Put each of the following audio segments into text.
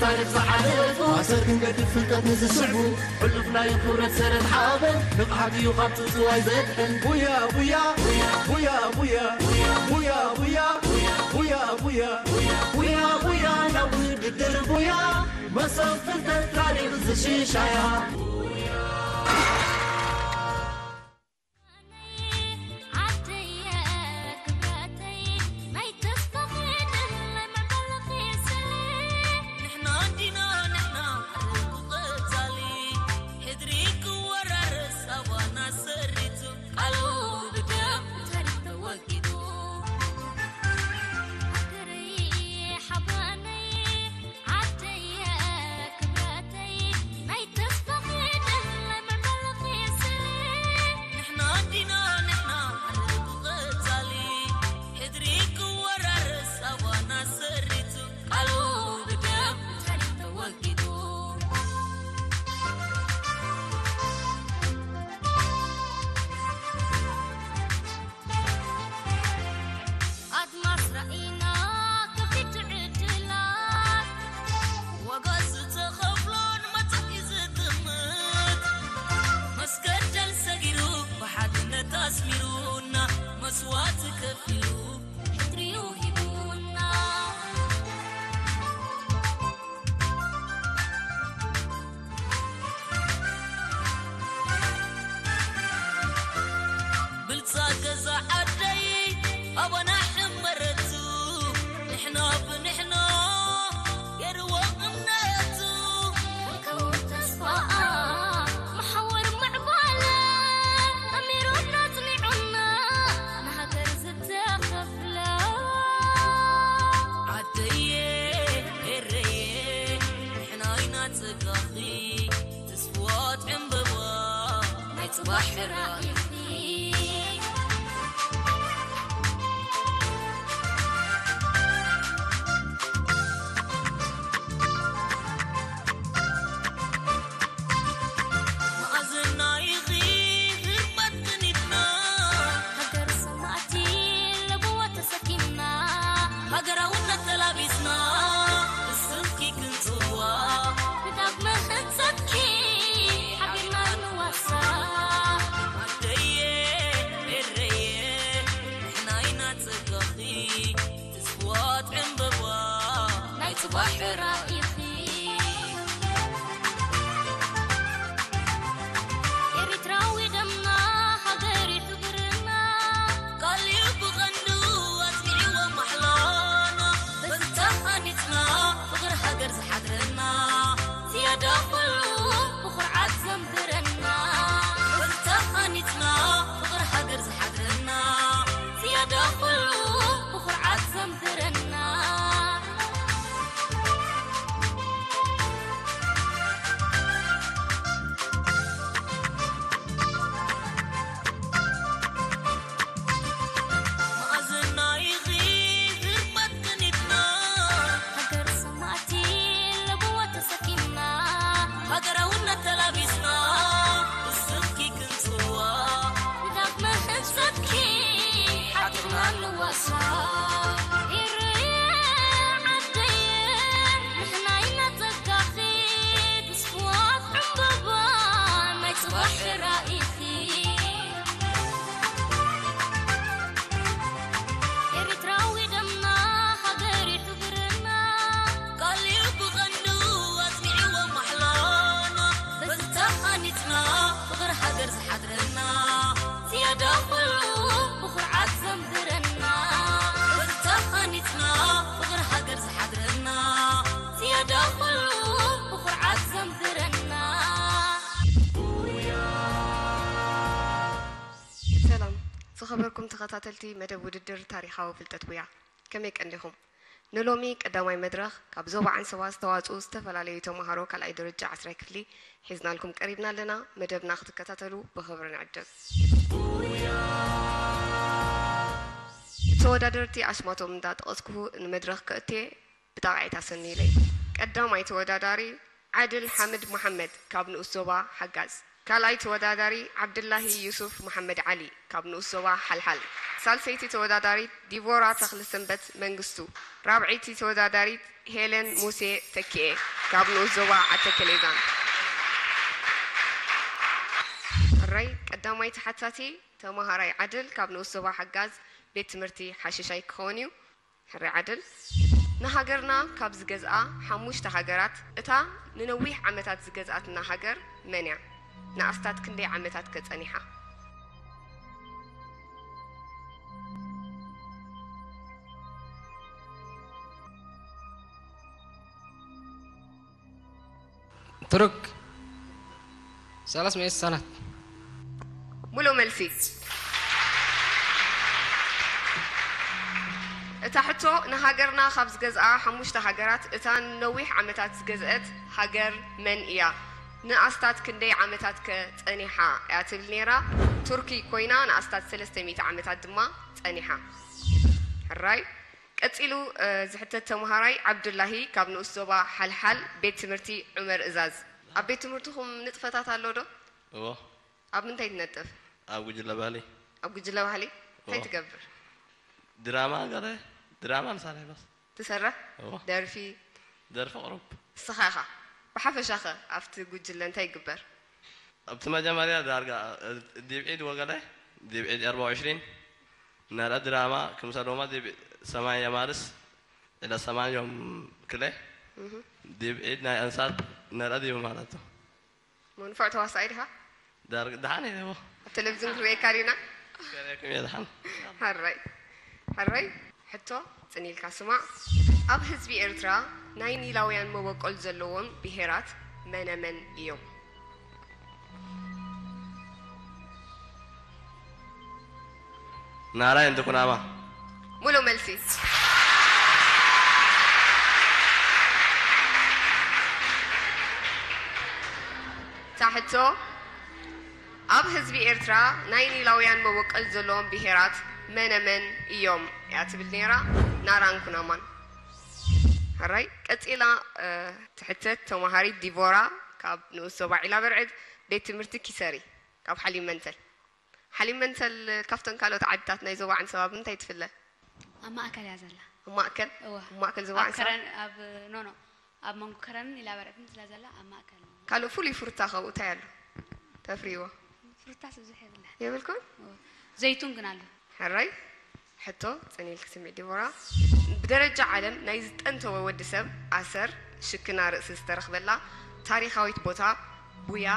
ታሪኽ ዝሓለፉ ኣሰር ክንገድፍ ፍልጠት ንዝስዕቡ ሕሉፍ ናይ ክብረት ሰረት ሓበን ንቕሓት እዩ ካብ ጽጽዋይ ዘድሕን። ቡያ ቡያ ቡያ ቡያ ቡያ ቡያ ቡያ ቡያ ቡያ ቡያ ናብ ውድድር ቡያ መሶብ ፍልጠት ታሪኽ ዝሽሻያ። ዓደየ ክብረተይ ናይ ተስፋኺ ድለ ምዕባለኺ ስለ ንሕና እንዲና ንሕና ዓርኩ ቀጻሊ ሕድሪ ክወራረስ ኣባና ሰሪቱ ቃሉ ብደም ታሪኽ ተወጊዱ። ሃገረይ ሓበነይ ዓደየ ክብረተይ ናይ ተስፋኺ ድለ ምዕባለኺ ስለ ንሕና እንዲና ንሕና ዓርኩ ቀጻሊ ሕድሪ ክወራረስ ኣባና ሰሪቱ ቃሉ ብደም ታሪኽ ተወጊዱ። ኣድማስ ራኢና ከፊት ዕድላት ዋጋ ዝተኸፍሎን መጻኢ ዝጥምት መስገደል ሰጊሩ ብሓድነት ኣስሚሩና መስዋዕቲ ከፊሉ ሕድሪኡ ሂቡና። ብልጻ ገዛ ዓደይ ኣባና ሕመረቱ ንሕና ብንሕና ገርዎ እምነቱ ክንከውን ተስፋኣ መሓወር ምዕባለ ኣሚሩና ጽኒዑና ንሃገር ዝተኸፍለ ዓደየ ኤረየ ንሕና ኢና ጸጋኺ ተስፍዋት ዕምበባ ናይ ጽባሕ ራኢኺ። መኣዝና ኢኺ ህርመት ቅኒትና ሃገር ሰማእቲ ለበዋ ተሰኪምና ሃገራውነት ተላቢስና ብስምኪ ክንጽዋ ብዳግመ ህንጸትኪ ሓቢርና ንዋሳ። ዓደየ ኤረየ ንሕና ኢና ጸጋኺ ተስፍዋት ዕምበባ ናይ ጽባሕ ራኢኺ። ኤሪትራዊ ደምና ሃገር እዩ ክብርና ቃልዩ ብቐንዱ ኣጽኒዕዎ ማሕላና በዚ ተሃኒጽና ፍቕሪ ሃገር ዝሓድረና ዝያዳ ኩሉ ብኹርዓት ዘንብረና በዚ ተሃኒጽና ፍቕሪ ሃገር ዝሓድረና ዝያዳ ኩሉ ብኹርዓት ዘንብረና። መኣዝና ኢኺ ህርመት ቅኒትና ሃገር ሰማእቲ ለበዋ ተሰኪምና ሃገራውነት ተላቢስና ብስምኪ ክንጽዋ ንዳግመ ህንጸትኪ ሓቢርና ንዋሳ። ኤረየ ዓደየ ንሕና ኢና ጸጋኺ ተስፍዋት ዕምበባ ናይ ጽባሕ ራኢኺ። ኤሪትራዊ ደምና ሃገር እዩ ክብርና ቃልዩ ብቐንዱ ኣጽኒዕዎ ማሕላና በዚ ተሃኒጽና ፍቕሪ ሃገር ዝሓድረና ዝያዳ ኩሉ ብኹርዓት ዘንብረና በዚ ተሃኒጽና ፍቕሪ ሃገር ዝሓድረና ዝያዳ ኩሉ ብኹርዓት ዘንብረና። ሰላም ዝኸበርኩም ተኸታተልቲ መደብ ውድድር ታሪኻዊ ፍልጠት ቡያ፣ ከመይ ቀኒኹም? ንሎሚ ቀዳማይ መድረኽ ካብ ዞባ ዓንሰባ ዝተዋጽኡ ዝተፈላለዩ ተምሃሮ ካልኣይ ደረጃ ዓስራይ ክፍሊ ሒዝናልኩም ቀሪብና ኣለና። መደብና ክትከታተሉ ብኽብሪ ንዕድም። ተወዳደርቲ ኣስማቶም እንዳጠቐስኩ ንመድረኽ ከእትየ ብጣቕዒት ኣሰንዩለይ። ቀዳማይ ተወዳዳሪ ዓድል ሓምድ መሓመድ ካብ ንኡስ ዞባ ሓጋዝ። ካልኣይ ተወዳዳሪ ዓብድላሂ ዩሱፍ መሓመድ ዓሊ ካብ ንኡስ ዞባ ሓልሓል። ሳልሰይቲ ተወዳዳሪት ዲቮራ ተኽለሰንበት መንግስቱ። ራብዐይቲ ተወዳዳሪት ሄለን ሙሴ ተኪኤ ካብ ንኡስ ዞባ ዓተከሌዛን። ሕራይ ቀዳማይ ተሓታቲ ተማሃራይ ዓድል ካብ ንኡስ ዞባ ሓጋዝ ቤት ትምህርቲ ሓሽሻይ ክኸውን እዩ። ሕራይ ዓድል። ንሃገርና ካብ ዝገዝኣ ሓሙሽተ ሃገራት እታ ንነዊሕ ዓመታት ዝገዝኣትና ሃገር መን እያ? ንኣስታት ክንደይ ዓመታት ከ ጸኒሓ? ቱርክ ሰላሳ ሚእቲ ሰናት። ሙሉእ መልሲ። እታ ሕቶ ንሃገርና ካብ ዝገዝኣ ሓሙሽተ ሃገራት እታ ንነዊሕ ዓመታት ዝገዝአት ሃገር መን እያ? ንኣስታት ክንደይ ዓመታት ከ ጸኒሓ እያ ትብል ነይራ። ቱርኪ ኮይና ንኣስታት ሰለስተ ሚእቲ ዓመታት ድማ ጸኒሓ። ሕራይ ቀጺሉ ዝሕተት ተምሃራይ ዓብዱላሂ ካብ ንኡስ ዞባ ሓልሓል ቤት ትምህርቲ ዑመር እዛዝ። ኣብ ቤት ትምህርትኹም ንጥፈታት ኣሎ ዶ? እዎ። ኣብ ምንታይ ትነጥፍ? ኣብ ጉጅለ ባህሊ። ኣብ ጉጅለ ባህሊ እንታይ እዎ። ትገብር? ድራማ ገለ ድራማ ንሳለይ በስ። ትሰርሕ? እዎ። ደርፊ? ደርፊ ቅሩብ። ንስኻ ኢኻ? ብሓፈሻኸ ኣብቲ ጉጅለ እንታይ ይግበር? ኣብቲ መጀመርያ ዳርጋ ዲብ ዒድ ወገለ ዲብ ዒድ ኣርባ ወዕሽሪን ነረ ድራማ ክምሰሎማ ዲብ ሰማንያ ማርስ ዕለ ሰማንዮም ክለ ዲብ ዒድ ናይ ኣንሳት ነረ ዲብ ማለት እዩ። መንፈዕ ተዋሳኢ ዲኻ? ዳርጋ ደሓን እየ እዎ። ኣብ ቴሌቪዝን ክርእየካ ዲና? ከርእየኩም እየ ደሓን። ሕራይ ሕራይ ሕቶ ጽን ኢልካ ስማዕ። ኣብ ህዝቢ ኤርትራ ናይ ኒላውያን መበቆል ዘለዎም ብሄራት መነመን እዮም? ናራይ እንተ ኩናማ። ሙሉእ መልሲ። እታ ሕቶ ኣብ ህዝቢ ኤርትራ ናይ ኒላውያን መበቆል ዘለዎም ብሄራት መነመን እዮም እያ ትብል ነይራ ናራን ኩናማን። ሕራይ ቀጺላ ትሕተት ተማሃሪት ዲቮራ ካብ ንኡስ ዞባ ዒላ በርዕድ ቤት ትምህርቲ ኪሰሪ ካብ ሓሊም መንተል። ሓሊም መንተል ካብተን ካልኦት ዓድታት ናይ ዞባ ዓንሰባ ብምንታይ ትፍለ? ኣብ ማእከል እያ ዘላ። ኣብ ማእከል? እወ። ኣብ ማእከል ዞባ ኣብ ዓንሰባ? ከረን ኣብ ኖኖ ኣብ መንጎ ከረንን ኢላ በርዕድን ስለ ዘላ ኣብ ማእከል። ካልእ ፍሉይ ፍሩታ ካብኡ እንታይ ኣሎ? ተፍርይዎ? ፍሩታስ ብዙሕ የብላ። የብልኩም? ዘይቱን ግን ኣሎ። ሕራይ ሕቶ ጽን ኢልኪ ስምዒ ዲቦራ። ብደረጃ ዓለም ናይ ዝጠንተወ ወዲ ሰብ ኣሰር ሽክና ርእሲ ዝተረኽበላ ታሪኻዊት ቦታ ቡያ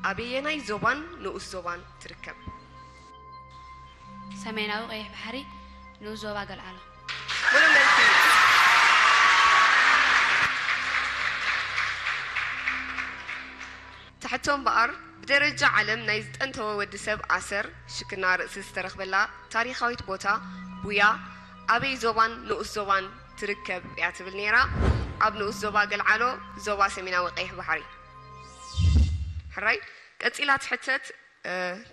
ኣበየናይ ዞባን ንኡስ ዞባን ትርከብ? ሰሜናዊ ቀይሕ ባሕሪ ንኡስ ዞባ ገልዓሎ። ሙሉእ መልሲ። ትሕቶ እምበኣር ብደረጃ ዓለም ናይ ዝጠንተወ ወዲ ሰብ ኣሰር ሽክና ርእሲ ዝተረኽበላ ታሪኻዊት ቦታ ቡያ ኣበይ ዞባን ንኡስ ዞባን ትርከብ እያ ትብል ነይራ። ኣብ ንኡስ ዞባ ገልዓሎ፣ ዞባ ሰሜናዊ ቀይሕ ባሕሪ። ሕራይ ቀጺላ ትሕተት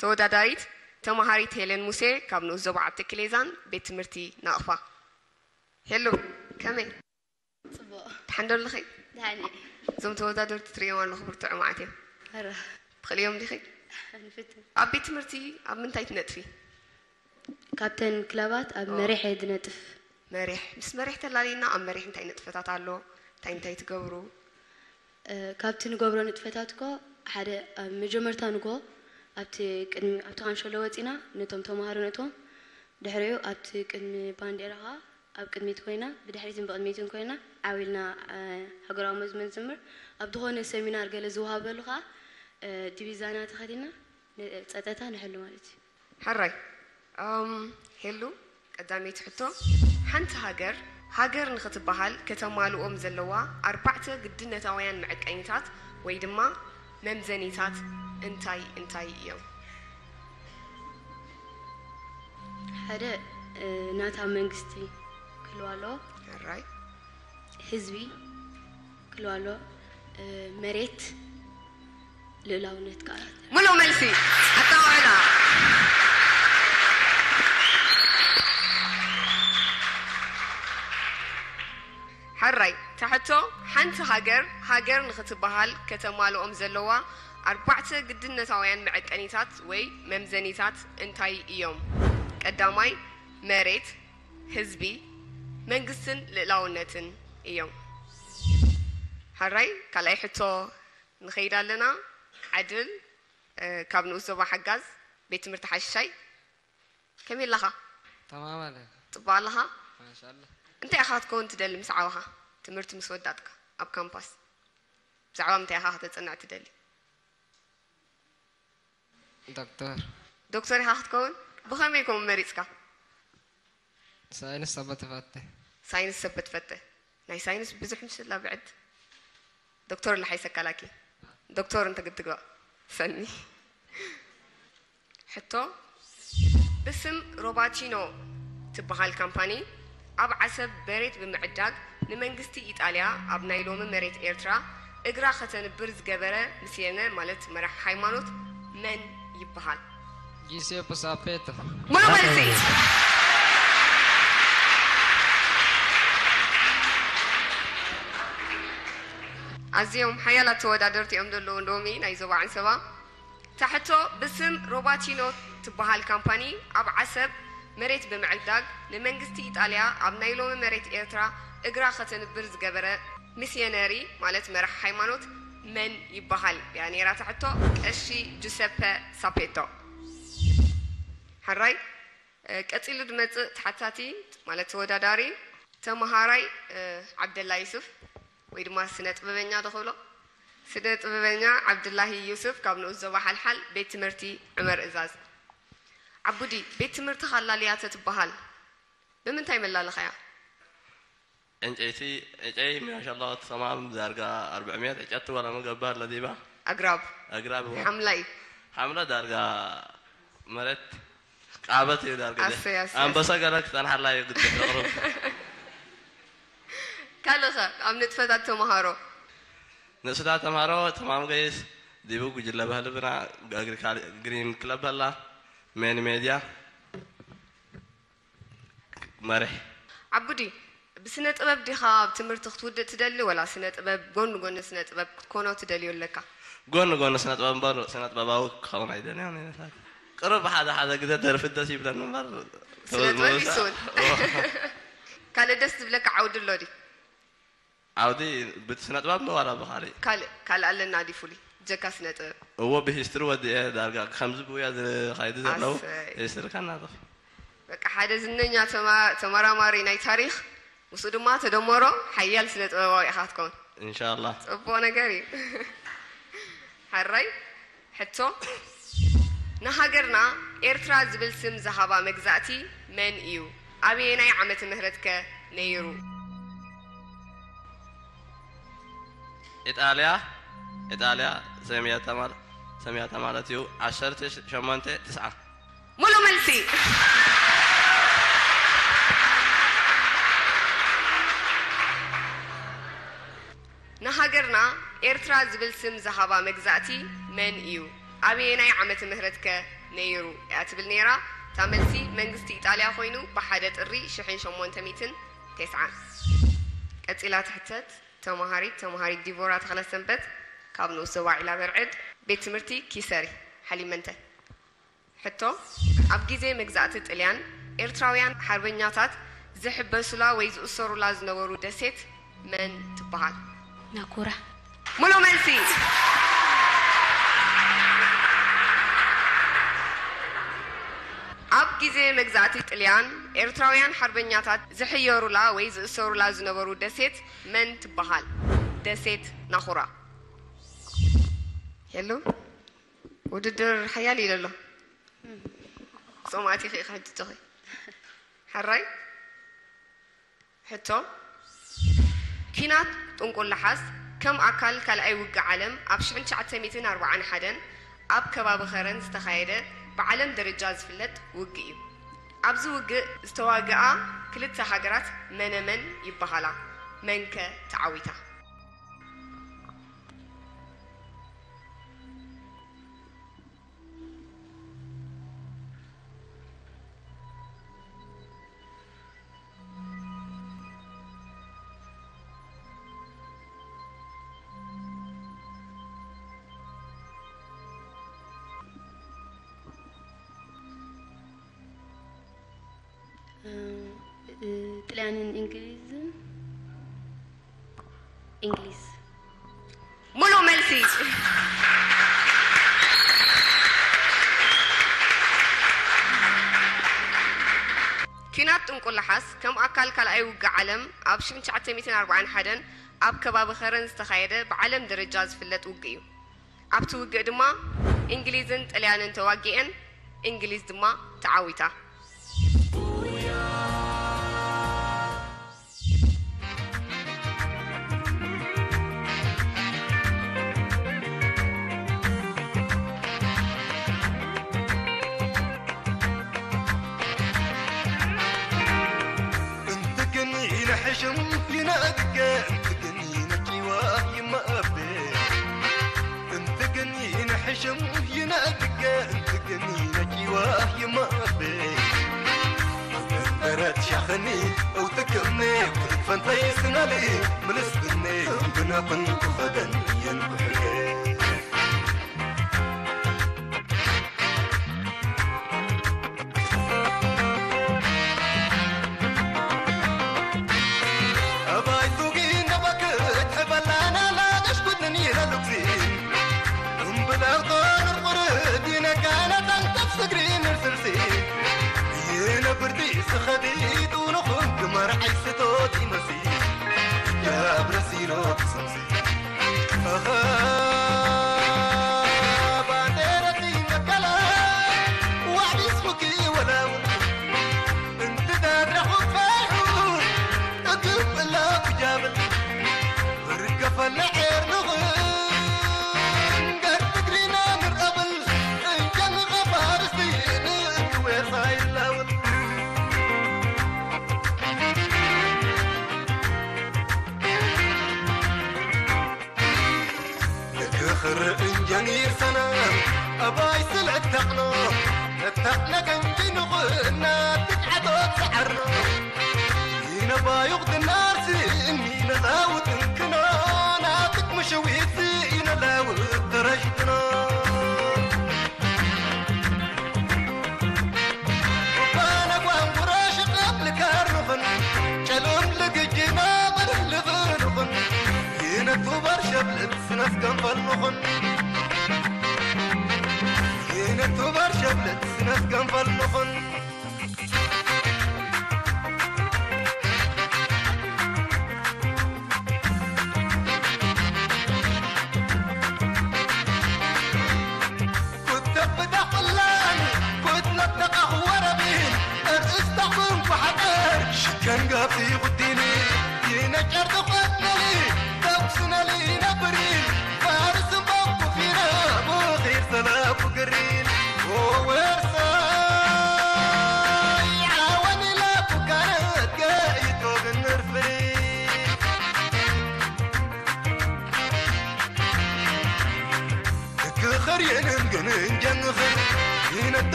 ተወዳዳሪት ተማሃሪት ሄለን ሙሴ ካብ ንኡስ ዞባ ዓዲ ክሌዛን ቤት ትምህርቲ ናቕፋ። ሄሉ ከመይ? ጽቡቕ። ደሓን ዶ ኣለኺ? ደሓን እየ። እዞም ተወዳደርቲ ትርእዮም ኣለኹ ብርቱዕ ማዓት እዮም። ኧረ ትኽእልዮም ዲኺ? ንፍትን። ኣብ ቤት ትምህርቲ ኣብ ምንታይ ትነጥፊ? ካብተን ክለባት ኣብ ኦ። መሪሕ እየ ዝነጥፍ። መሪሕ ምስ መሪሕ ተላልይና ኣብ መሪሕ እንታይ ንጥፈታት ኣሎ? እንታይ እንታይ ትገብሩ? እ፣ ካብቲ ንገብሮ ንጥፈታት እኮ ሓደ ኣብ መጀመርታ ንግሆ ኣብቲ ቅድሚ ኣብቲ ካንሸሎ ወፂና ነቶም ተምሃሮ ነእትዎም። ድሕሪኡ ኣብቲ ቅድሚ ባንዴራ ኸዓ ኣብ ቅድሚት ኮይና ብድሕሪትን ብቅድሚትን ኮይና ዓው ኢልና እ፣ ሃገራዊ መዝሙር ንዝምር። ኣብ ዝኾነ ሰሚናር ገለ ዝወሃበሉ ኸዓ እ፣ ዲቪዛና ተኸዲና ጸጥታ ንሕሉ ማለት እዩ። ሕራይ እም፣ ሄሉ ቀዳመይቲ ሕቶ፣ ሓንቲ ሃገር ሃገር ንኽትበሃል ከተማልኦም ዘለዋ ኣርባዕተ ግድነታውያን መዐቀኒታት ወይ ድማ መምዘኒታት እንታይ እንታይ እዮም? ሓደ እ፣ ናታ መንግስቲ ክህልዋ ኣለዎ። ሕራይ ህዝቢ ክህልዋ ኣለዎ። እ፣ መሬት ልእላውነት ከዓ ሙሉእ መልሲ ኣጣውዕላ። ሕራይ ትሕቶ፣ ሓንቲ ሃገር ሃገር ንኽትበሃል ከተማልኦም ዘለዋ ኣርባዕተ ግድነታውያን መዐቀኒታት ወይ መምዘኒታት እንታይ እዮም? ቀዳማይ፣ መሬት፣ ህዝቢ፣ መንግስትን ልእላውነትን እዮም። ሓራይ፣ ካልኣይ ሕቶ ንኸይድ ኣለና። ዓድል፣ እ፣ ካብ ንኡስ ዞባ ሓጋዝ፣ ቤት ትምህርቲ ሓሽሻይ። ከመይ ኣለኻ? ተማም ኣለ። ጽቡቕ ኣለኻ? ማሻኣላ። እንታይ ኢኻ ክትከውን ትደሊ ምስ ዓበኻ? ትምህርቲ ምስ ወዳእካ ኣብ ካምፓስ ብዛዕባ ምንታይ ኢኻ ከተጽንዕ ትደሊ? ዶክተር። ዶክተር ኢኻ ክትከውን? ብኸመይ ከምኡ መሪጽካ? ሳይንስ ሰበ ተፈተ። ሳይንስ ሰበ ትፈተ። ናይ ሳይንስ ብዙሕ ምስላ ብዕድ ዶክተር ለሓይሰካ ላኪ ዶክተር እንተ ክትግባእ ሰኒ። ሕቶ፣ ብስም ሮባቺኖ ትበሃል ካምፓኒ ኣብ ዓሰብ በሬት ብምዕዳግ ንመንግስቲ ኢጣልያ ኣብ ናይ ሎሚ መሬት ኤርትራ እግራ ከተንብር ዝገበረ ምስየነ ማለት መራሕ ሃይማኖት መን ይበሃል? ጂሴፕ ሳፔቶ። ሙሉ መልሲ። ኣዝዮም ሓያላት ተወዳደርቲ እዮም ዘለዉ ሎሚ ናይ ዞባ ዓንሰባ። ታሕቶ፣ ብስም ሮባቲኖ ትበሃል ካምፓኒ ኣብ ዓሰብ መሬት ብምዕዳግ ንመንግስቲ ኢጣልያ ኣብ ናይ ሎሚ መሬት ኤርትራ እግራ ከተንብር ዝገበረ ሚስዮነሪ ማለት መራሕ ሃይማኖት መን ይበሃል እያ ነይራ ታሕቶ። ቀሺ ጁሰፐ ሳፔቶ። ሕራይ። ቀጺሉ ዝመጽእ ተሓታቲ ማለት ተወዳዳሪ ተመሃራይ ዓብደላ ዩሱፍ ወይ ድማ ስነ ጥበበኛ ዶ ክብሎ? ስነ ጥበበኛ ዓብድላሂ ዩሱፍ ካብ ንኡስ ዞባ ሓልሓል ቤት ትምህርቲ ዑመር እዛዝ። ዓቡዲ፣ ቤት ትምህርትኻ ኣላልያ ተትበሃል ብምንታይ መላለኻያ? ዕንጨይቲ ዕጨይ ማሻላ ተማም ዳርጋ ኣርብዕምየት ዕጨቲ ዋላ መገባር ለዲባ ኣግራብ፣ ኣግራብ እዋ ሓምላይ፣ ሓምለ ዳርጋ መሬት ቃበት እዩ ዳርጋ ኣሰይ፣ ኣሰይ፣ ኣንበሳ ገለ ክጸንሓላ እዩ ግድ ቅርብ ካልእኸ ኣብ ንጥፈታት ተምሃሮ? ንእስታት ተምሃሮ ተማም ገይስ ዲቡ ጉጅለ ባህሊ ብና ግሪን ክለብ ኣላ ሜን ሜድያ መሪሕ ዓቡዲ፣ ብስነ ጥበብ ዲኻ ኣብ ትምህርቲ ክትውድእ ትደሊ ወላ ስነ ጥበብ ጎኒ ጎኒ ስነ ጥበብ ክትኮኖ ትደልዮ ኣለካ? ጎኒ ጎኒ ስነ ጥበብ እምበር ስነ ጥበባዊ ክኸውን ኣይደልያን ይነታት ቅርብ ሓደ ሓደ ግዜ ደርፊ ደስ ይብለኒ እምበር ስነ ጥበብ ይስውን። ካልእ ደስ ዝብለካ ዓውዲ ኣሎ ድዩ? ዓውዲ ብቲ ስነ ጥበብ ዶ ዋላ ብኻሊእ ካልእ ካልእ ኣለና ድዩ ፍሉይ ብጀካ ስነ ጥበብ? እዎ ብሂስትሪ ወዲኤ ዳርጋ ከምዚ ብውያ ዝኻይዱ ዘለዉ ኣሰይ። ሂስትሪ ከናጥፍ በቃ ሓደ ዝነኛ ተማ- ተመራማሪ ናይ ታሪኽ ምስኡ ድማ ተደመሮ ሓያል ስነ ጥበባዊ ኢኻ ክትከውን። ኢንሻላ ጽቡቕ ነገር እዩ። ሕራይ ሕቶ፣ ንሃገርና ኤርትራ ዝብል ስም ዝሃባ መግዛእቲ መን እዩ? ኣበየናይ ዓመተ ምህረት ከ ነይሩ? ኢጣልያ ኢጣልያ ሰሚያታ ማለ- ሰሚያታ ማለት እዩ ዓሰርተ ሸሞንተ ትስዓ ሙሉ መልሲ። ንሃገርና ኤርትራ ዝብል ስም ዝሃባ መግዛእቲ መን እዩ? ኣበየናይ ዓመተ ምህረት ከ ነይሩ? እያ ትብል ነይራ። እታ መልሲ መንግስቲ ኢጣልያ ኮይኑ ብሓደ ጥሪ ሽሕን ሸሞንተ ሚእትን ተስዓን። ቀጺላ ትሕተት ተማሃሪት ተማሃሪት ዲቮራ ተኽለሰንበት ካብ ንኡስ ዞባ ዒላ በርዕድ ቤት ትምህርቲ ኪሰሪ ሓሊመንተ። ሕቶ፣ ኣብ ግዜ መግዛእቲ ጥልያን ኤርትራውያን ሓርበኛታት ዝሕበሱላ ወይ ዝእሰሩላ ዝነበሩ ደሴት መን ትበሃል? ናኩራ። ሙሉ መልሲ። ኣብ ግዜ መግዛእቲ ጥልያን ኤርትራውያን ሓርበኛታት ዝሕየሩላ ወይ ዝእሰሩላ ዝነበሩ ደሴት መን ትበሃል? ደሴት ናኹራ። ሄሎ፣ ውድድር ሓያል ኢሉ ኣሎ። ሰማዕቲ ኢኺ ሕጂ ጆኺ። ሕራይ። ሕቶ፣ ኲናት ጥንቁላሓስ ከም ኣካል ካልኣይ ውግእ ዓለም ኣብ ሽሕን ትሽዓተ ሚእትን ኣርባዓን ሓደን ኣብ ከባቢ ኸረን ዝተኻየደ ብዓለም ደረጃ ዝፍለጥ ውግእ እዩ። ኣብዚ ውግእ ዝተዋግኣ ክልተ ሃገራት መነመን ይበሃላ? መንከ ተዓዊታ? ጥልያንን እንግሊዝን። እንግሊዝ። ሙሉእ መልሲ። ኲናት ጥንቁላሓስ ከም ኣካል ካልኣይ ውግእ ዓለም ኣብ ሽሕን ትሽዓተ ሚእትን ኣርባዓን ሓደን ኣብ ከባቢ ከረን ዝተኻየደ ብዓለም ደረጃ ዝፍለጥ ውግእ እዩ። ኣብቲ ውግእ ድማ እንግሊዝን ጥልያንን ተዋጊኤን፣ እንግሊዝ ድማ ተዓዊታ። እንት ግን ይነሕሽም ይነግገ፣ እንት ግን ይነጭዋ ይመአቤ። እንት ግን ይነሕሽም ይነግገ፣ እንት ግን ይነጭዋ ይመአቤ። እንበረት ሻኸኒ እውትክምኔ፣ ክልትፈንተይ ስናሊ ምልስትኔ፣ ብነቕን ክኸደን የንብሕጌ።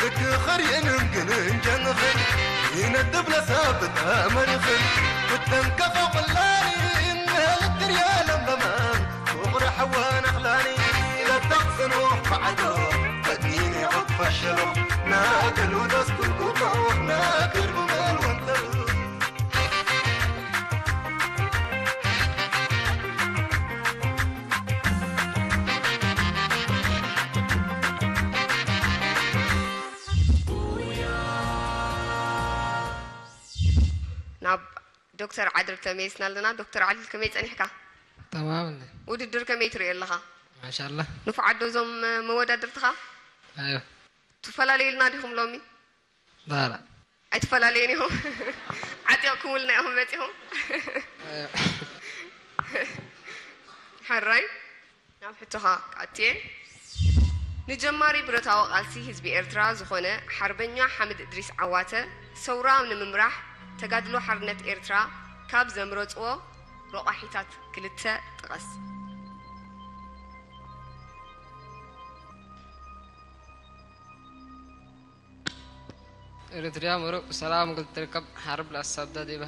እክኽር የንግን እንጀንኽን ይነጥብ ለሳብ ተመሪኽን ክትንከፈ ቁላሪን ልትርያ ለምለማን ፍቕሪ ሓዋን ኣኽላኒ ለታቕ ጽኑሕ ብዓዶ ፈዲኒ ቕፈሸሎ ናእክል ውደስ ኩልኩቶ ናእክል ብመል ወንተሩ ናብ ዶክተር ዓድል ተመይስና ኣለና። ዶክተር ዓድል ከመይ ጸኒሕካ? ተማም እንዴ? ውድድር ከመይ ትሪኦ ኣለኻ? ማሻላ። ንፉዓት ዶ እዞም መወዳድርትኻ? ኣዮ። ትፈላለዩልና ዲኹም ሎሚ? ላላ። ኣይትፈላለዩን ኢኹም? ዓጢቕኩምልና ኢኹም መጺኹም? ሕራይ ናብ ሕቶኻ ክኣትየ። ንጀማሪ ብረታዊ ቃልሲ ህዝቢ ኤርትራ ዝኾነ ሓርበኛ ሓምድ እድሪስ ዓዋተ ሰውራ ንምምራሕ ተጋድሎ ሓርነት ኤርትራ ካብ ዘምረጽዎ ረቋሒታት ክልተ ጥቐስ። ኤርትርያ ምሩቕ ሰላም ክትርከብ ሓርብ ለኣሳዳ ዲባ።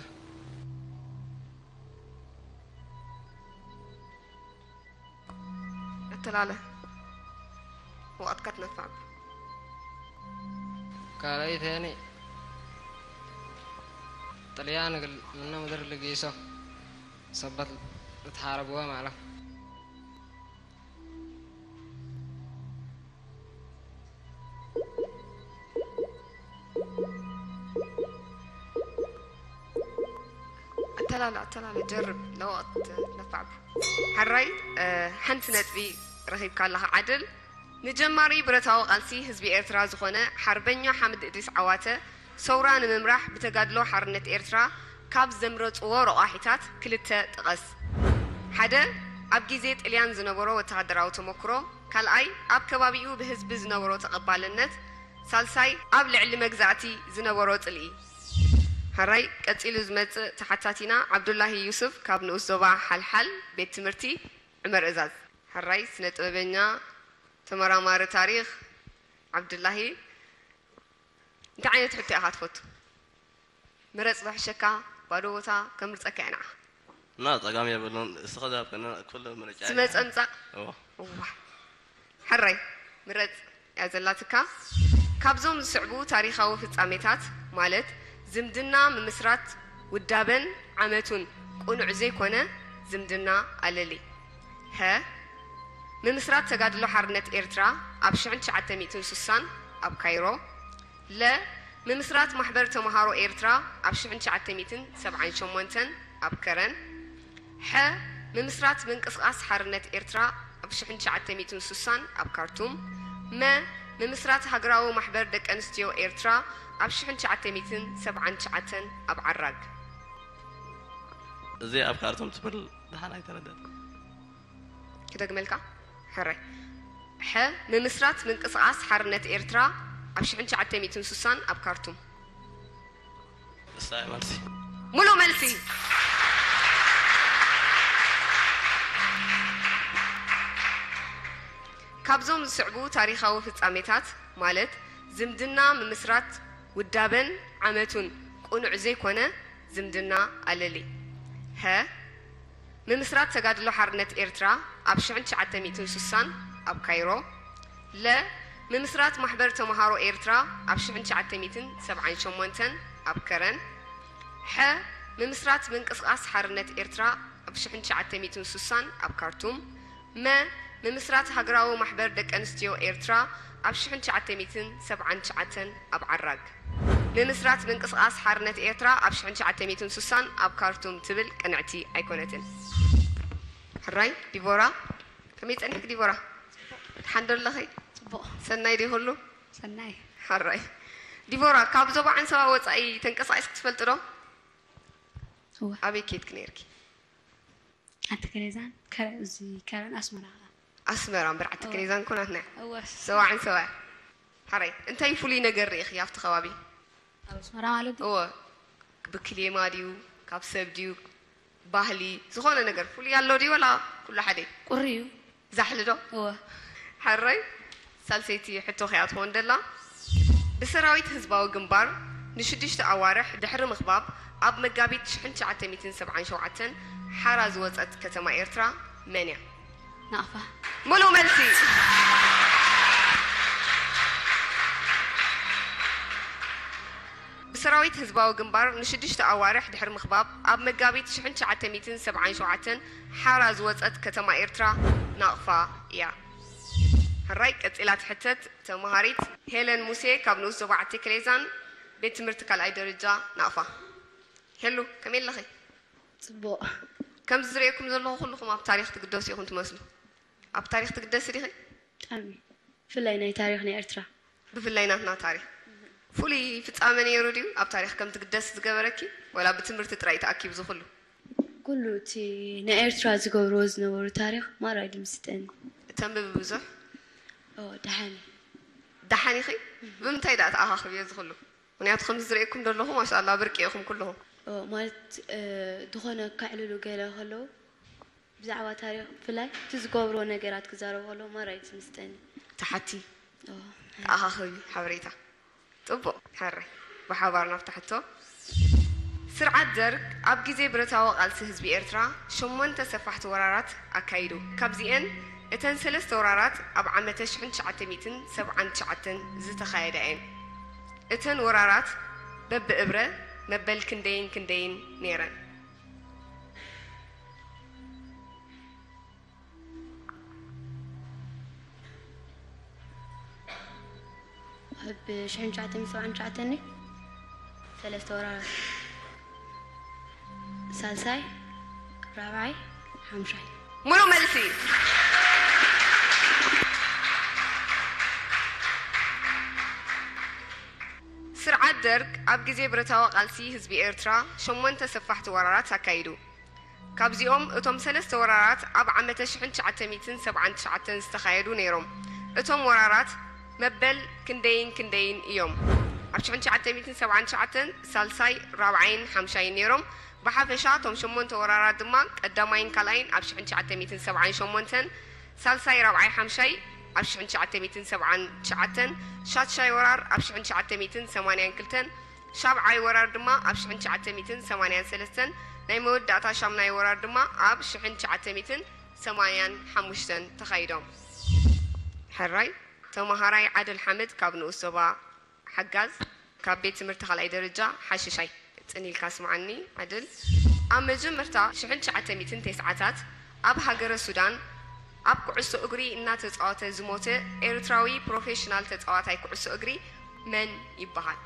ኣተላለ ወቐትካ ትነፋዕ። ካልኣይ ተኒ ጥልያን ግል ምነ ምድር ልጊሶ ሰባት እትሓረብዎ ማለት ኣተላለ ኣተላለ ጀርብ ለወቕት ነፋዕብ ሓራይ ሓንቲ ነጥቢ ረኺብካ ኣለኻ ዓድል። ንጀማሪ ብረታዊ ቃልሲ ህዝቢ ኤርትራ ዝኾነ ሓርበኛ ሓምድ እድሪስ ዓዋተ ሰውራ ንምምራሕ ብተጋድሎ ሓርነት ኤርትራ ካብ ዘምረጽዎ ረቋሒታት ክልተ ጥቐስ። ሓደ ኣብ ግዜ ጥልያን ዝነበሮ ወተሃደራዊ ተመክሮ፣ ካልኣይ ኣብ ከባቢኡ ብህዝቢ ዝነበሮ ተቐባልነት፣ ሳልሳይ ኣብ ልዕሊ መግዛእቲ ዝነበሮ ጽልኢ። ሕራይ ቀጺሉ ዝመጽእ ተሓታቲና ዓብዱላሂ ዩስፍ ካብ ንኡስ ዞባ ሓልሓል ቤት ትምህርቲ ዑመር እዛዝ። ሕራይ ስነ ጥበበኛ ተመራማሪ ታሪኽ ዓብዱላሂ እንታይ ዓይነት ሕቶ ኢኻ ትፈቱ? ምረጽ ዝሕሸካ ባዶ ቦታ ከምርጸካ ኢና። እና ጸጋም የብሉን እስኸ ዛብ ከነ ኩሉ ምርጫ ዝመጸምጻእ እዎ እዋ ሕራይ ምረጽ እያ ዘላትካ። ካብዞም ዝስዕቡ ታሪኻዊ ፍጻሜታት ማለት ዝምድና ምምስራት ውዳበን ዓመቱን ቁኑዕ ዘይኮነ ዝምድና ኣለሊ። ሀ ምምስራት ተጋድሎ ሓርነት ኤርትራ ኣብ ሽሕን ትሽዓተ ሚእትን ስሳን ኣብ ካይሮ። ለ ምምስራት ማሕበር ተምሃሮ ኤርትራ ኣብ ሽሕን ትሽዓተ ሚእትን ሰብዓን ሸሞንተን ኣብ ከረን። ሐ ምምስራት ምንቅስቃስ ሓርነት ኤርትራ ኣብ ሽሕን ትሽዓተ ሚእትን ስሳን ኣብ ካርቱም። መ ምምስራት ሃገራዊ ማሕበር ደቂ ኣንስትዮ ኤርትራ ኣብ ሽሕን ትሽዓተ ሚእትን ሰብዓን ትሽዓተን ኣብ ዓራግ። እዚ ኣብ ካርቱም ትብል ደሓን ኣይተረደት ክደግመልካ ሕራይ ሐ ምምስራት ምንቅስቃስ ሓርነት ኤርትራ ኣብ ሽሕን ትሽዓተ ሚእትን ስሳን ኣብ ካርቱም። እሳ እያ መልሲ ሙሉእ መልሲ። ካብዞም ዝስዕቡ ታሪኻዊ ፍጻሜታት ማለት ዝምድና ምምስራት ውዳበን ዓመቱን ቁኑዕ ዘይኮነ ዝምድና ኣለሊ። ሀ ምምስራት ተጋድሎ ሓርነት ኤርትራ ኣብ ሽሕን ትሽዓተ ሚእትን ስሳን ኣብ ካይሮ። ለ ምምስራት ማሕበር ተምሃሮ ኤርትራ ኣብ ሽሕን ትሽዓተ ሚእትን ሰብዓን ሸሞንተን ኣብ ከረን። ሐ ምምስራት ምንቅስቃስ ሓርነት ኤርትራ ኣብ ሽሕን ትሽዓተ ሚእትን ስሳን ኣብ ካርቱም። መ ምምስራት ሃገራዊ ማሕበር ደቂ ኣንስትዮ ኤርትራ ኣብ ሽሕን ትሽዓተ ሚእትን ሰብዓን ትሽዓተን ኣብ ዓራግ። ምምስራት ምንቅስቃስ ሓርነት ኤርትራ ኣብ ሽሕን ትሽዓተ ሚእትን ስሳን ኣብ ካርቱም ትብል ቅንዕቲ ኣይኮነትን። ሕራይ ዲቦራ ከመይ ጸኒሕክ ዲቦራ? ሓንዶ ኣለኺ? ጽቡቕ ሰናይ ዲ ኩሉ? ሰናይ ሕራይ ዲቦራ ካብ ዞባ ዓንሰባ ወጻኢ ተንቀሳቒስክ ትፈልጢ ዶ? እወ ኣበይ ኬድክ ነይርኪ? ሓንቲ ከሬዛን ከረ- እዚ ከረን ኣስመራ ኣስመራ እምበር ዓዲ ከሬዛን ኮናትና እወ ዞባ ዓንሰባ። ሕራይ እንታይ ፍሉይ ነገር ርኢኺ ኣብቲ ከባቢ? ኣብ ኣስመራ ማለት ድዩ? እወ ብክሌማ ድዩ ካብ ሰብ ድዩ ባህሊ ዝኾነ ነገር ፍሉይ ኣሎ ድዩ ወላ ኩሉ ሓደ እዩ? ቁሪ እዩ ዛሕሊ ዶ? እወ ሕራይ ሳልሰይቲ ሕቶ ከያ ትኾን ደላ። ብሰራዊት ህዝባዊ ግንባር ንሽዱሽተ ኣዋርሕ ድሕሪ ምኽባብ ኣብ መጋቢት ሽሕን ትሽዓተ ሚእትን ሰብዓን ሸውዓተን ሓራ ዝወጸት ከተማ ኤርትራ መን እያ? ናቕፋ። ምሉእ መልሲ። ብሰራዊት ህዝባዊ ግንባር ንሽዱሽተ ኣዋርሕ ድሕሪ ምኽባብ ኣብ መጋቢት ሽሕን ትሽዓተ ሚእትን ሰብዓን ሸውዓተን ሓራ ዝወጸት ከተማ ኤርትራ ናቕፋ እያ። ሕራይ ቀጺላ ትሕተት ተመሃሪት ሄለን ሙሴ ካብ ንኡስ ዞባ ዓቴክሌዛን ቤት ትምህርቲ ካልኣይ ደረጃ ናቕፋ። ሄሉ ከመይ ኣለኺ? ጽቡቕ። ከምዚ ዝርእየኩም ዘለኹ ኩልኹም ኣብ ታሪኽ ትግደሱ ኢኹም ትመስሉ። ኣብ ታሪኽ ትግደሲ ዲኺ? ብጣዕሚ። ብፍላይ ናይ ታሪኽ ናይ ኤርትራ። ብፍላይ ናትና ታሪኽ። ፍሉይ ፍጻመ ነይሩ ድዩ ኣብ ታሪኽ ከም ትግደስ ዝገበረኪ? ወላ ብትምህርቲ ጥራይ ተኣኪቡ ዝኹሉ? ኩሉ እቲ ናይ ኤርትራ ዝገብርዎ ዝነበሩ ታሪኽ ማራ እዩ ዝምስጠኒ። ተንብቢ ብዙሕ? ኦ፣ ደሓን። ደሓን ኢኺ? ብምንታይ ደኣ ተኣኻኽብዮ ዝኹሉ? ምኽንያቱ ከምዚ ዝርእየኩም ዘለኹ ማሻኣላ ብርቂ ኢኹም ኩልኹም። ኦ፣ ማለት፣ እ፣ ዝኾነ ከዕልሉ ገለ ከለዉ ብዛዕባ ታሪኽ ብፍላይ እቲ ዝገብርዎ ነገራት ክዛረቡ ከለዉ ማራ እዩ ዝምስጠኒ። ተሓቲ። ኦ፣ ተኣኻኽቢ ሓበሬታ። ጽቡቕ፣ ሕራይ። ብሓባር ናብታ ሕቶ። ስርዓት ደርግ ኣብ ግዜ ብረታዊ ቃልሲ ህዝቢ ኤርትራ ሸሞንተ ሰፋሕቲ ወራራት ኣካይዱ። ካብዚኤን እተን ሰለስተ ወራራት ኣብ ዓመተ ሽሕን ትሽዓተ ሚእትን ሰብዓን ትሽዓተን ዝተኻየዳ እየን። እተን ወራራት በብእብረ መበል ክንደይን ክንደይን ነይረን? ኣብ ሽሕን ትሽዓተ ሚእትን ሰብዓን ትሽዓተን ሰለስተ ወራራት። ሳልሳይ፣ ራብዓይ፣ ሓምሻይ። ሙሉእ መልሲ። ስርዓት ደርግ ኣብ ግዜ ብረታዊ ቃልሲ ህዝቢ ኤርትራ ሸሞንተ ሰፋሕቲ ወራራት ኣካይዱ። ካብዚኦም እቶም ሰለስተ ወራራት ኣብ ዓመተ ሽሕን ትሽዓተ ሚእትን ሰብዓን ትሽዓተን ዝተኻየዱ ነይሮም። እቶም ወራራት መበል ክንደይን ክንደይን እዮም? ኣብ ሽሕን ትሽዓተ ሚእትን ሰብዓን ትሽዓተን ሳልሳይ፣ ራብዓይን ሓምሻይን ነይሮም። ብሓፈሻ እቶም ሸሞንተ ወራራት ድማ ቀዳማይን ካልኣይን ኣብ ሽሕን ትሽዓተ ሚእትን ሰብዓን ሸሞንተን፣ ሳልሳይ፣ ራብዓይ፣ ሓምሻይ ኣብ ሽሕን ትሽዓተ ሚእትን ሰብዓን ትሽዓተን፣ ሻድሻይ ወራር ኣብ ሽሕን ትሽዓተ ሚእትን ሰማንያን ክልተን፣ ሻብዓይ ወራር ድማ ኣብ ሽሕን ትሽዓተ ሚእትን ሰማንያን ሰለስተን፣ ናይ መወዳእታ ሻምናይ ወራር ድማ ኣብ ሽሕን ትሽዓተ ሚእትን ሰማንያን ሓሙሽተን ተኻይዶም። ሕራይ፣ ተመሃራይ ዓድል ሓምድ ካብ ንኡስ ዞባ ሓጋዝ ካብ ቤት ትምህርቲ ካልኣይ ደረጃ ሓሽሻይ። ጽን ኢልካ ስምዓኒ ዓድል። ኣብ መጀመርታ ሽሕን ትሽዓተ ሚእትን ተስዓታት ኣብ ሃገረ ሱዳን ኣብ ኩዕሶ እግሪ እናተጻወተ ዝሞተ ኤርትራዊ ፕሮፌሽናል ተጻዋታይ ኩዕሶ እግሪ መን ይበሃል?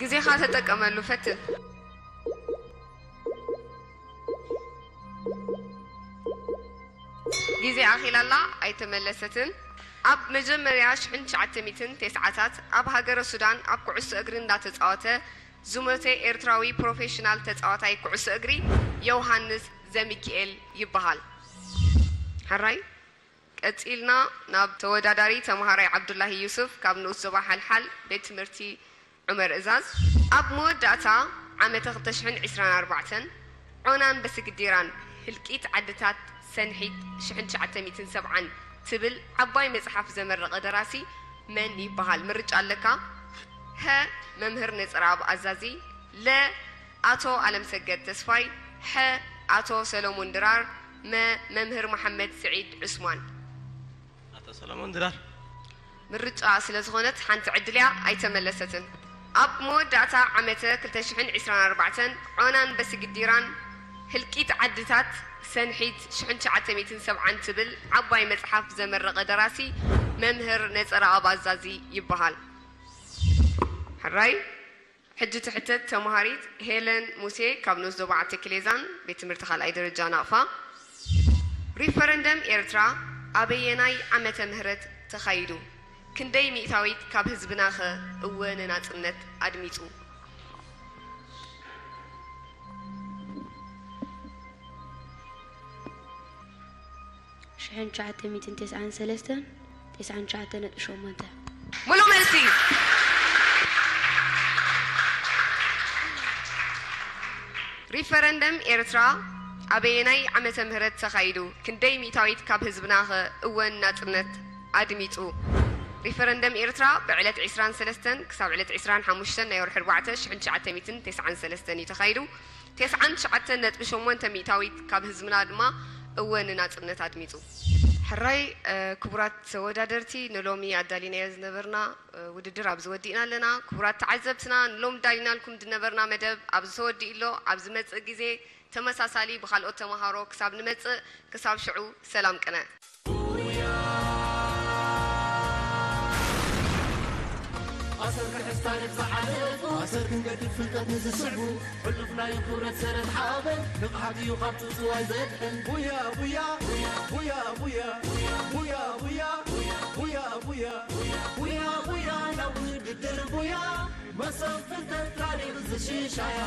ግዜኻ ተጠቀመሉ፣ ፈትን። ግዜ ኣኺላላ ኣይተመለሰትን። ኣብ መጀመርያ ሽሕን ትሽዓተ ሚእትን ተስዓታት ኣብ ሃገረ ሱዳን ኣብ ኩዕሶ እግሪ እንዳተጻወተ ዝሞተ ኤርትራዊ ፕሮፌሽናል ተጻዋታይ ኩዕሶ እግሪ ዮውሃንስ ዘሚኪኤል ይበሃል። ሕራይ። ቀጺልና ናብ ተወዳዳሪ ተመሃራይ ዓብዱላሂ ዩሱፍ ካብ ንኡስ ዞባ ሓልሓል ቤት ትምህርቲ ዑመር እዛዝ። ኣብ መወዳእታ ዓመተ ክልተ ሽሕን ዕስራን ኣርባዕተን ዖናን በስግዲራን ህልቂት ዓድታት ሰንሒት ሽሕን ትሽዓተ ሚእትን ሰብዓን ትብል ዓባይ መጽሓፍ ዘመረቐ ደራሲ መን ይበሃል? ምርጫ ኣለካ። ሀ፣ መምህር ነጸረኣብ ኣዛዚ፣ ለ፣ ኣቶ ኣለምሰገድ ተስፋይ፣ ሐ፣ ኣቶ ሰለሙን ድራር፣ መ፣ መምህር መሓመድ ስዒድ ዑስማን። ኣቶ ሰለሙን ድራር። ምርጫ ስለ ዝኾነት ሓንቲ ዕድል እያ ኣይተመለሰትን። ኣብ መወዳእታ ዓመተ ክልተ ሽሕን ዕስራን ኣርባዕተን ዖናን በስግዲራን ህልቂት ዓድታት ሰንሒት ሽሕን ትሽዓተ ሚእትን ሰብዓን ትብል ዓባይ መጽሓፍ ዘመረቐ ደራሲ መምህር ነጸረኣብ ኣዛዚ ይበሃል። ሕራይ። ሕጂ ትሕተት ተመሃሪት ሄለን ሙሴ ካብ ንኡስ ዞባ ዓተክሌዛን ቤት ትምህርቲ ካልኣይ ደረጃ ናቕፋ። ሪፈረንደም ኤርትራ ኣበየናይ ዓመተ ምህረት ተኻይዱ? ክንደይ ሚእታዊት ካብ ህዝብናኸ እወ ንናጽነት ኣድሚጹ? ሽሕን ትሽዓተ ሚእትን ተስዓን ሰለስተን፣ ተስዓን ትሽዓተ ነጥቢ ሸሞንተ። ሙሉእ መልሲ። ሪፈረንደም ኤርትራ ኣበየናይ ዓመተ ምህረት ተኻይዱ? ክንደይ ሚእታዊት ካብ ህዝብናኸ እወ ንናጽነት ኣድሚጹ? ሪፈረንደም ኤርትራ ብዕለት ዕስራን ሰለስተን ክሳብ ዕለት ዕስራን ሓሙሽተን ናይ ወርሒ ኣርባዕተ ሽሕን ትሽዓተ ሚእትን ተስዓን ሰለስተን እዩ ተኻይዱ። ተስዓን ትሽዓተን ነጥቢ ሸሞንተ ሚእታዊት ካብ ህዝብና ድማ እወ ንናጽነት ኣድሚጹ። ሕራይ ክቡራት ተወዳደርቲ፣ ንሎሚ ኣዳሊናዮ ዝነበርና ውድድር ኣብዚ ወዲእና ኣለና። ክቡራት ተዓዘብትና፣ ንሎም ዳሊናልኩም ዝነበርና መደብ ኣብዚ ተወዲኡ ኣሎ። ኣብ ዝመጽእ ግዜ ተመሳሳሊ ብኻልኦት ተመሃሮ ክሳብ ንመጽእ፣ ክሳብ ሽዑ ሰላም ቅነ። ኣሰር ክሕዝ ታሪኽ ዝሓለፉ ኣሰር ክንገድፍ ፍልጠት ንዝስዕቡ ሕሉፍ ናይ ክብረት ሰረት ሓበን ንቕሓት እዩ ካብ ጽውጽዋይ ዘድሕን ቡያ ቡያ ቡያ ቡያ ቡያ ቡያ ቡያ ቡያ ቡያ ቡያ ናብ ውድድር ቡያ መሰብ ፍልጠት ታሪኽ ዝሽሻያ